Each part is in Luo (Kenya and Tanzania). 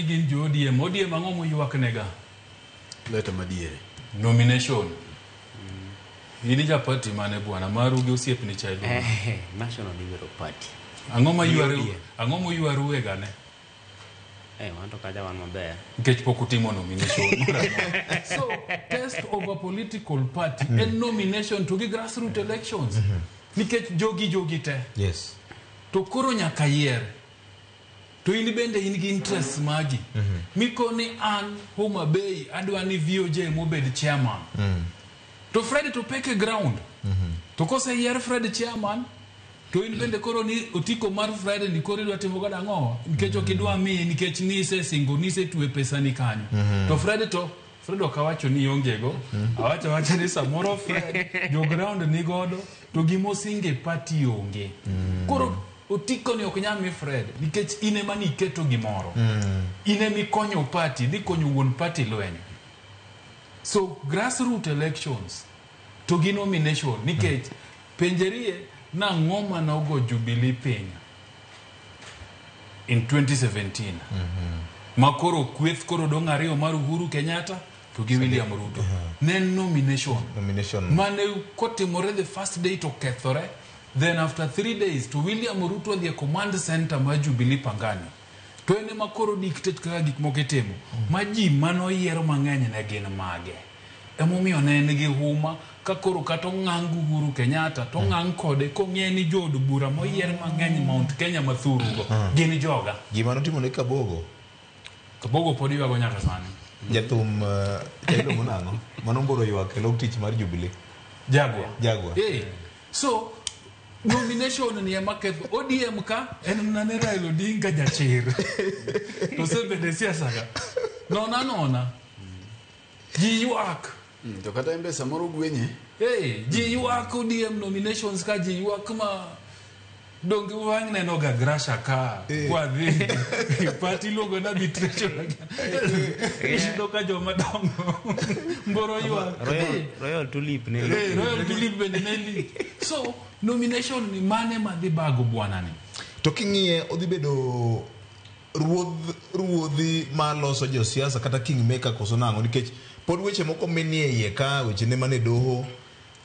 gin jo ODM. ODM ang'o moywak nega? Leta madiere. Nomination. In ja party mane bwana maru gi osiepni cha iluongo? National Liberal Party. Ang'o ma ywaru ODM. ang'o moywaru e gane? Wan to kacha wan maber. Nikech pok utimo nomination moro amora. So test of a political party en nomination to gi grassroots elections. Nikech jogi jogi te. Yes. To koro nyaka yier. To in bende in gi interest magi. Mikoni an Homa Bay adwa ni VOJ mobed chairman. To Fred to peke ground. To koseyier Fred chairman, to in bende koro ni otiko mar Fred ni koro idwa timo godo ang'o? Nikech ok idwa miye nikech nisesingo nisetwe pesa ni kanyo. To Fred to Fred ok awacho ni ionge go. Awacho awacha ni samoro Fred jo ground ni godo to gimosinge party onge. Koro otiko ni ok nyal mi Fred nikech in ema niketo gimoro. In ema ikonyo party, dhi konyo wuon party lweny. So grassroots elections to gi nomination nikech penjerie nang'o manogo Jubilee piny in 2017 ma koro kweth koro dong' ariyo mar Uhuru Kenyatta to gi William Ruto. Ne en nomination. Nomination. Mane kotimore the first day to kethore, then after 3 days to William Ruto odhi e command center mar Jubilee Pangani. To en ema koro dictate kaka gik moko itimo. Ma ji manoyiero mang'eny ne gin mage. Emomiyo ne en gi huma ka koro kata ong'ang gi Uhuru Kenyatta to ong'ang kode kong'e ni jood bura moyier mang'eny Mount Kenya mathurugo gin joga. Gima notimo ne Kabogo. Kabogo pod ywago nyaka sani. Jathum cha iluongo nang'o? Mano mboro ywak e log tich mar Jubilee. Jaguar. Jaguar. So nomination ni ema ketho ODM ka en mana ne Raila Odinga jachir. To osebedo e siasa ka. Nona nona. Ji ywak. To kata en be samoro gwenye. Hey, ji ywak ODM nominations ka ji ywak ma donge wang' neno ga Gracia ka kwadhi party iluongo ni arbitration iyudo ka joma dongo mboro ywak. Royal Tulip ne Royal Tulip bende ne lich. So nomination ni mane madhi bago bwana ni? To king'iye odhi bedo ruodh ruodhi maloso josiasa kata kingmaker koso nang'o nikech pod weche moko minie iye ka weche ne mane doho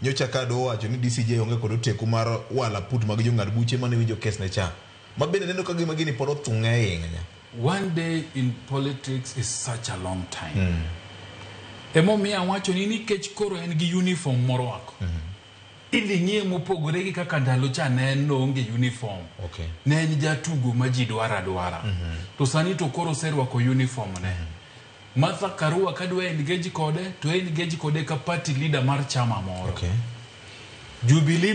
nyocha ka doho wacho ni DCJ onge kod oteku mar wala put mag jong'ad buche mane winjo kes ne cha ma bende neno ka gima gini pod othung'e ahinya. One day in politics is such a long time. Emomiyo awacho ni nikech koro en gi uniform morwako. Idhi ng'iye mopogore gi kaka ndalo cha ne en noonge uniform. Ne en jatugo ma ji dwaro adwara. To sani to koro oserwako uniform ne. Martha Karua kadwa engage kode to engage kode ka party leader mar chama moro. Jubilee.